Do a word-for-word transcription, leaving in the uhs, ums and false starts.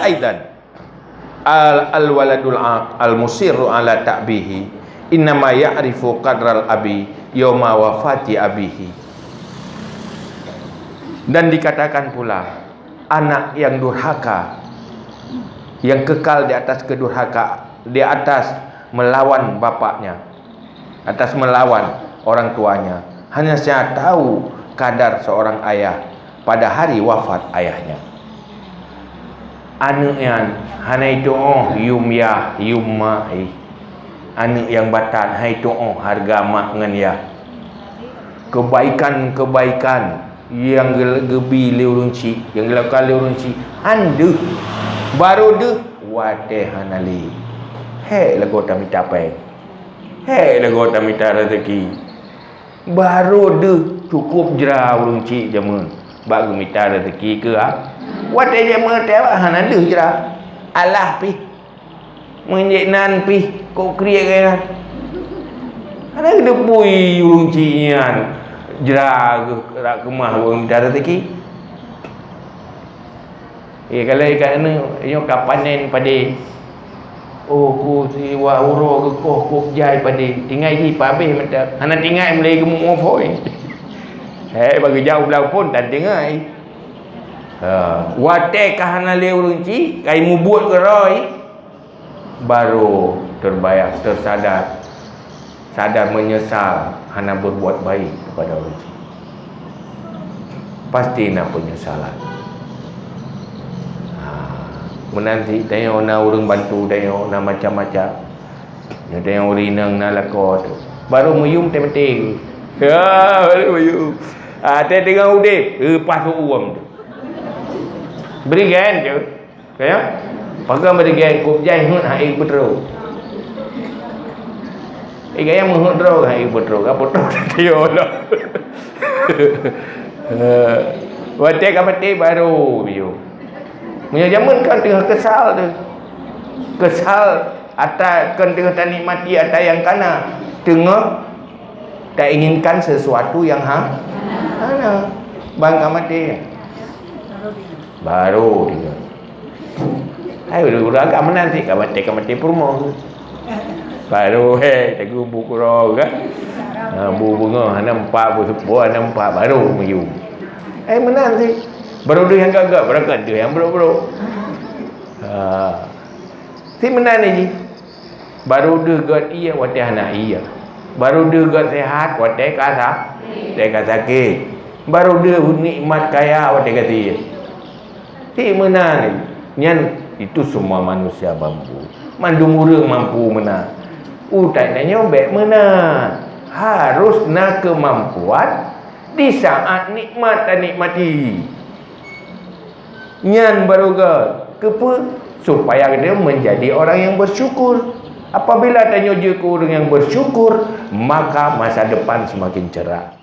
Aidan, al-, al-waladul aq al-musirru ala ta'bihi innama ya'rifu qadral abi yauma wafati abihi. Dan dikatakan pula, anak yang durhaka, yang kekal di atas kedurhaka, di atas melawan bapaknya, atas melawan orang tuanya, hanya saja tahu kadar seorang ayah pada hari wafat ayahnya. Aneuk nyan hana itu'oh yum yah, yum ma, eh. Aneuk nyang batat hana itu'oh hareuga mak ngon yah. Keubaikan-keubaikan nyang geu-, geubi lé ureueng chik, nyang geulakukan lé ureueng chik, han deuh. Barô deuh watée hana lé. Hék lagoe tamita péng. Hék lagoe tamita raseuki. Barô deuh cukôp jra ureueng chik jameun bak geumita raseuki keu a-, watée jameun teuh hana deuh jra. Alah pih. Meunjék nan pih kok kriet geuh nyan. Hana geuteupeue ureueng chik nyan jra geuh rab keumah bak geumita raseuki. Eh, kalau ikat anu, nyoe ka panen padé. Oh, ku siwa uroe geukoh kok jai padé. Tinggai jih pabéh mantap. Hana tinggai mulai geumuk ngofoi. Hei, bagi jauh belau pun tan tinggai. Ha, watée ka hana lé ureueng chik, kai mubuet keurôi. Baru terbayang, tersadar, sadar menyesal hana berbuat baik kepada orang. Pasti na penyesalan. Ha, meunan cit tanyoe na ureueng bantu tanyoe, na macam-macam. Nyoe tanyoe ureueng inong na lakoe tu. Baru meuyum teuh maté. Ya, baru meuyum. Ah, teuh teungoh udeb, leupah tu uem tu. Bri gen tu. Kaya? Pakai bri gen kop jai hut hai beutro. Eh, gaya meuhut droe hai beutro, ka potong tio lah. Eh, watée ka maté baru biu. Meunyoe jameun kan teungoh kesal tu. Kesal ata kon teungoh tanikmati ata nyang kana, teungoh tainginkan sesuatu nyang ha-, hana. Ban ka maté. Baru tinggal. Hai, ureueng agam meunan cit ka maté, ka maté peurumoh. Baru, hei, teungku bu keudroe kan. Ha, bu beungoh, hana empat, bu seupôt, hana empat, baru meuyum. Hai, meunan cit. Baru deuh nyang gagak, barangkapeue deuh nyang brok-brok. Ha. Cit meunan jih. Baru deuh gét ié watée hana ié. Baru deuh gét sehat watée ka sa-, watée ka sakét. Baru deuh nikmat kaya watée ka sie. Cit meunan nyan, itu semua manusia mampu. Mandum ureueng mampu meunan. Utai tanyoe bék meunan. Harus na keumampuan di saat nikmat tanikmati. Nyan baru gét. Keupeue? Supaya geutanyoe menjadi orang yang bersyukur. Apabila tanyoe jeuet keu ureueng nyang bersyukur, maka masa depan semakin cerah.